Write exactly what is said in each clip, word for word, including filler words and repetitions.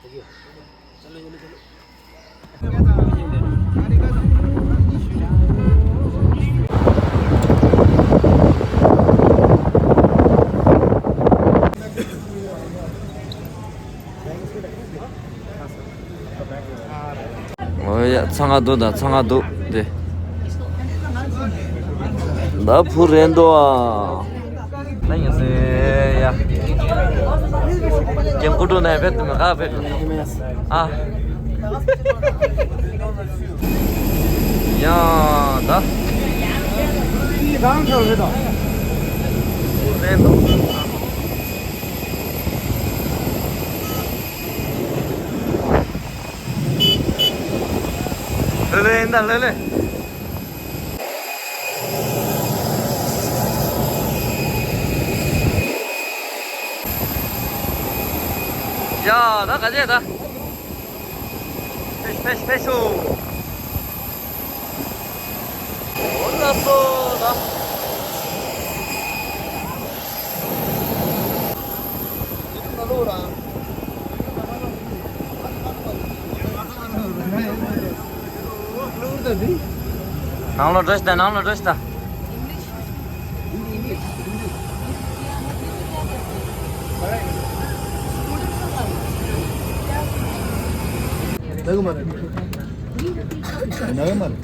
ཨོ་ཡ། ཚང་ང་འདུག་ད། ཚང་ང་འདུག་དེ། ད་བུ་རེད་འདུག་ཨ། ད་ཡིན་ཟེར་ཡ། རྒན་ཀུ་ཀྲུ་ནས་ཕེབས་དུ་མི་ག་ཕེབས་དུ་ཨ། ཡ་ད། རང་ཚོ་རེད་དོ། རེད་འདུག་ལེ་ལེ་ཡིན་ད་ལེ་ལེ། ཡ་ད་ག་ཅེ་ད། ཕེ་ཤུ་ཕེ་ཤུ་ཕེ་ཤུ། འོ་ན་སོ་ད། ནང་ལོགས་འགྲོ་ཤི་ད། ནང་ལོགས་འགྲོ་ཤི་ད། ནག་མ་རེད། ནག་མ་རེད།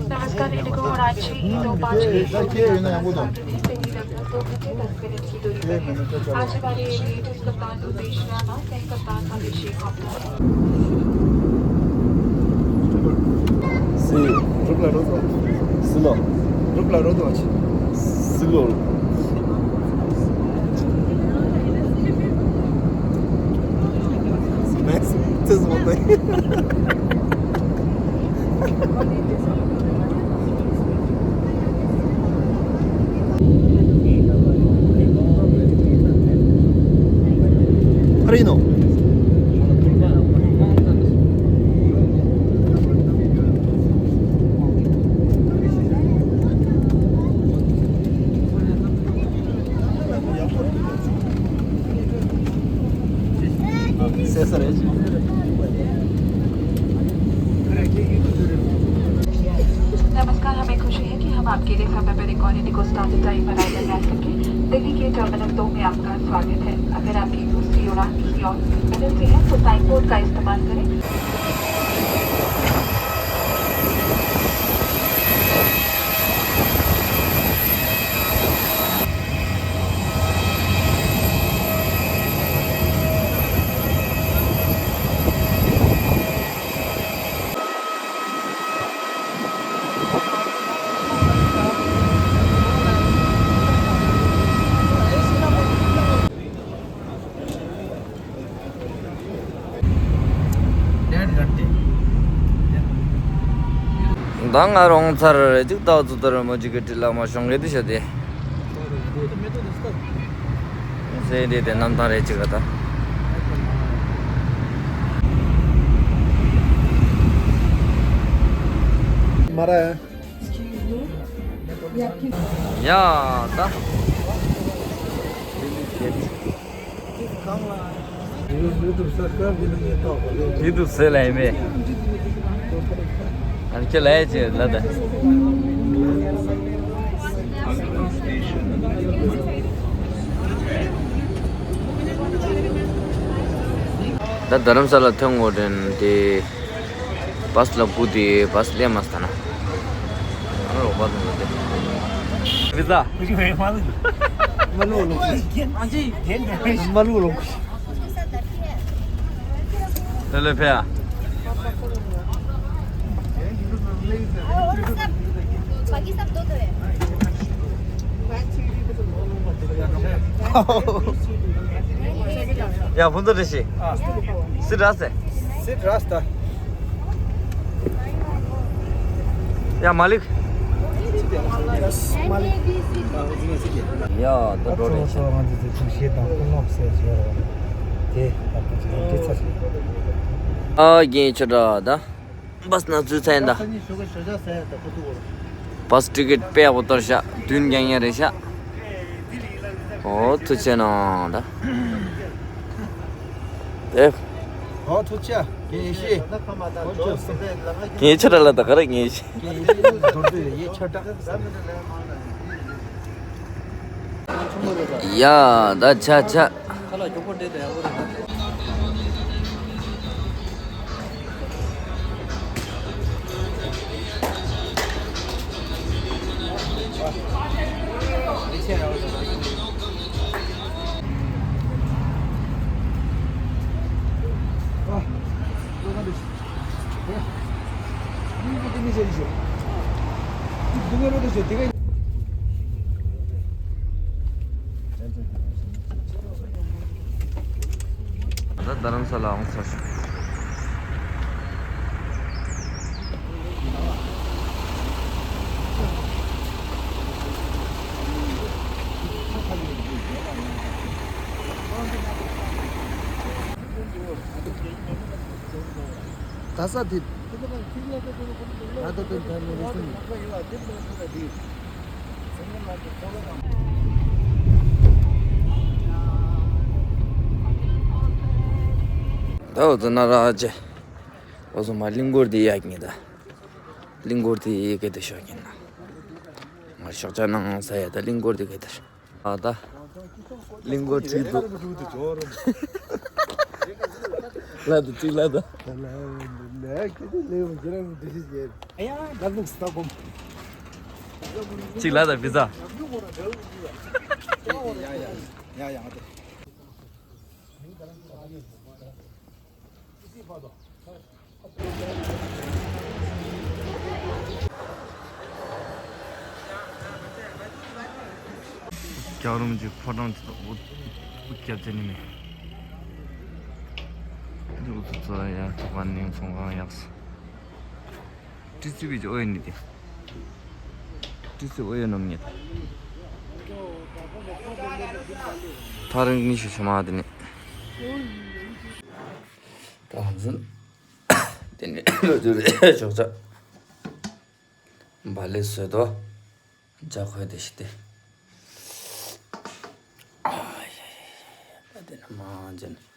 नमस्कार, इंडिगो और आजी दो पाँच की दिल्ली लखनऊ दो घंटे दस मिनट की दूरी पर है। आज हमारे एयरलाइंस कप्तान भूपेश राणा, सह कप्तान अभिषेक होमनानी। ཟི། རུབ་ལ་རོ་དོ། ཟི་ལོ། རུབ་ལ་རོ་དོ་ཆི། ཟི་ལོ། མེགས་ཚེ་སོང་ནས། ཨ་རི་ནོ། ཟེར་ས་རེད། नमस्कार, हमें खुशी है कि हम आपके लिए समय पर एक और इंडिगो स्टार्टर टाइम अराइवल कर सके। दिल्ली के टर्मिनल दो में आपका स्वागत है। अगर आपकी दूसरी उड़ान किसी और टर्मिनल से है, तो साइन बोर्ड का इस्तेमाल करें। ད་ང་རང་ཚར་རེ་གཅིག་ཏག་ཙུ་ཏར་མོ་གཅིག་གི་དྲི་ལ་མ་ཤོང་གི་དུ་ཤ་དེ། ཟེ་དེ་དེ་རྣམ་ཐང་རེ་གཅིག་ག་ད། མ་ར། ཡ་ད། དེ་དུ་ཟེར་ལ་ཡིན་མེད། ཨ་ཁྱེད་ལ་ཡ་ཅེ་ལ་ད། ད་རྡ་རམ་ས་ལ་ཐོན་ངོ་དྲན་དེ། བཱས་ལ་སྒུག་དེ་བཱས་སླེབས་མ་སོང་ན། ཨ་ནི་རོགས་པ་དང་འདྲ་དེ། བི་ཛ། མ་ལུག་ལོ། མ་ལུག་ལོ། ལེ་ལེ་ཕེ་ཡ། ཡ་ཕུན་ཚོགས་བཀྲ་ཤིས། སི་ར་སེ། སི་ར་སྟ། ཡ་མ་ལིག། ཡ་ད་འགྲོ་རེད་ཤག། ཨ་རྒན་ཁྱོད་འདྲ་ད། བཱས་ན་ཚུད་ཚར་ཡིན་ད། བཱས་ཊི་ཀེཊ་དཔེ་ཡག་པོ་གཏོར་ཤག་བདུན་བརྒྱ་ཉེ་རེད་ཤག་འོ་ཐུགས་རྗེ་གནང་ད། དེ། ཨོ་ཐུགས་རྗེ་ཆེ། དགེ་བཤེས། དགེ་བཤེས་ཆོས་གྲགས་ལགས་ད་ག་རེ་དགེ་བཤེས། དགེ་བཤེས་མདོར་བསྡུས་ལ་ཡེ་ཆོས་གྲགས། ཡ་ད་ཆ་ཆ། ད་རྡ་རམ་ས་ལ་འོང་ཚར་ཤག་ད་ས་དེ། ད་ལྟ་དོན་དག་མེད་རེད་སེམས། ད་འོ་ཙི་ན་ར་ཅེ། འོ་ཙི་མ་གླིང་སྐོར་དེ་ཡག་ཉེ་ད། གླིང་སྐོར་དེ་ག་དེ་ཤོག་ཡིན་ན། ང་ཤོག་ཆ་ནང་ས་ཡ་ད་གླིང་སྐོར་དེ་ག་དེ། ཨ་ད། གླིང་སྐོར་ཁྲིད་འདུག་ལ་དུ་གཅིག་ལ་ད། གཅིག་ལ་ད་བི་ཛ། སྐྱག་རོམ་གྱི་ཕོ་བྲང་དེ་དག་འུ་སྐྱབས་ཆ་ནི་མེད། འདི་འུ་ཚོ་ཚོ་ཡ་ཐོག་ཁ་ནས་ཚོང་ཁང་ཡག་སོ། ཏི་སི་བི་གི་ཨོ་ཡོད་ནི་དེ། ཏི་སི་ཨོ་ཡོད་ནམ་ཉེ་ད། ཐག་རིང་ནི་ཞུ་ཆ་མ་དེ་ནི། ད་ཧང་ཟིན། དེ་ནས་ལོ་ཚོད་ཞོགས་ཇ། བ་ལེ་བཟོས་དོ། ཇ་ཁོས་དེ་ཞིག་སྟེ། ཨ་ཡ་ཡ་ཡ། ད་དེ་ན་མ་ཇན།